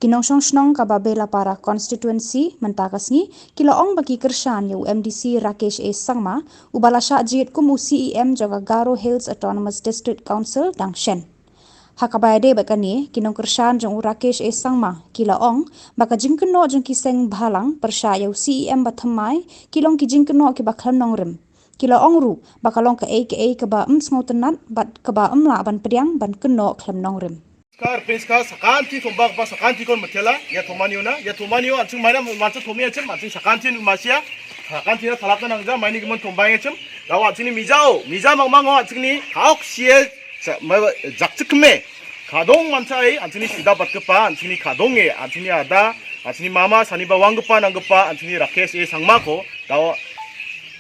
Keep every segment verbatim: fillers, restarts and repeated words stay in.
Ki nongshong shnong kaba Belapara constituency mynta ka sngi ki la ong ba ki kyrshan ia u M D C Rakesh A Sangma, uba lashah jitkum u C E M jong ka Garo Hills Autonomous District Council dang shen. Ha kaba ïadei bad kane, ki nongkyrshan jong u Rakesh A Sangma ki la ong ba ka jingkynnoh jong ki seng bhalang pyrshah ia u C E M ba thymmai ki long ki jingkynnoh kiba khlem nongrim. Ki la ong ruh ba ka long kaei kaei kaba ym sngewtynnat bad kaba ym lah ban pdiang ban kynnoh khlem nongrim. Namaskar, namaskar, sakanti thomba kaba sakantikon mitela, ia thomaniona, ia thomanio an·ching maina mancha thomi achim, an·ching sakantin masia, sakantina thalapna nangja, maini gimin thomba achim, dao an·chingni mijao, mija mangmango an·chingni kaok sie, sa-, ma-, jakchikme, kadong manchae, an·chingni sida batgipa, an·chingni kadonge, an·chingni ada, an·chingni mama, saniba wanggipa, nanggipa, an·chingni Rakesh A Sangmako, dao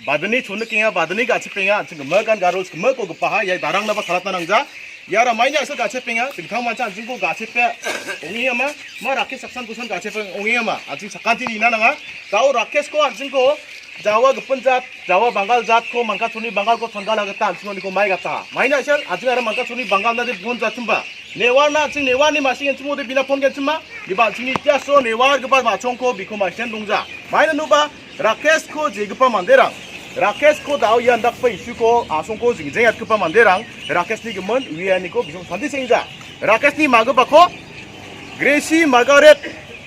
badini chonikenga, badini gachipenga, an·ching gimikan Garo Hills gimiko gipaha, ia darangnaba thalapna nangja. Iara maini a·sel gachipenga, dingtang mancha an·chingko gachipe ong·enga ma, ma Rakesh saksan kusan gachipe ong·enga ma, an·ching sakanti nina nanga. Dao Rakeshko an·chingko Jawa gipin jat, Jawa Bangal jatko, Mankachuni Bangalko changgala gita an·chingko niko mai gataha. Maini a·sel, an·ching aro Mankachuni Bangalna de bon jatimba. Newarna an·ching Newarni masing an·chingode bina pon genchima, iba an·chingni itiaso Newar gipa machongko biko maisen dongja. Maina nuba, Rakeshko jegipa manderang, Rakeshko dao ia indakgipa issue-ko asongko jingjeng atgipa manderang, Rakeshni gimin uianiko bisong santi sengja. Rakeshni magipako Gracie Margaret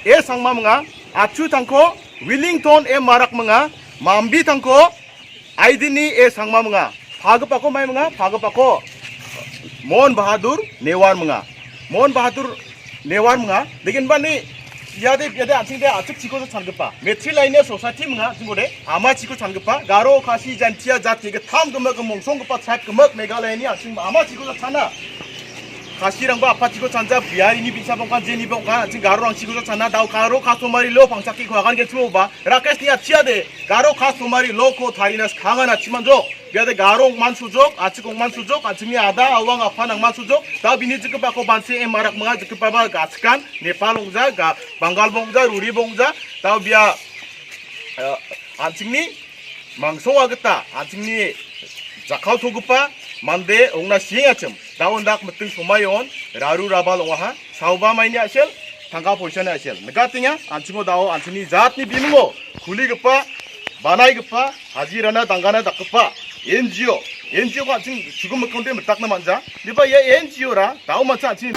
A Sangma minga, Achu tangko Willington M Marak minga, Mambi tangko Aidini A Sangma minga. Pagipako mai minga, pagipako Mon Bahadur Newar minga. Mon Bahadur Newar minga. Degenba ni iade, iade an·chingde a·chik chiko changipa. Metrilaine society minga, an·chingode ama chiko changipa. Garo, Khasi, Jaintia jati gittam gimik mongsonggipa tribe gimik Meghalayani an·ching ama chiko chana. Khasirangba apatiko chanja, biarini bi·sa bongkan, jeni bongkan, an·ching Garorangchiko chana, dao Garo customary law pangchake kuagan genchimoba, Rakeshni a·chiade, Garo customary law-ko tarina skangana chimanjok. Biade Garo ong·mansojok, a·chik ong·mansojok, an·chingni ada, awang, apa nangmansojok, dao bini jikgipako banse M Marak minga, jikgipaba gachikan, Nepal ong·ja, ga-, Bangal bong·ja, Ruri bong·ja, dao bia, eh, an·chingni mangsonga gita an·chingni jakkaltogipa mande ong·na siengachim. Daon dak miting somaion raru rabal ong·aha. Saoba maini a·sel, tangka poisani a·sel. Nikatenga, an·chingo dao an·chingni jatni bimingo kuligipa, banaigipa, hajirana danggana dakgipa N G O. N G O-ko an·ching chugim mikonde mitakna man·ja. Diba ia N G O-ra dao mancha an·ching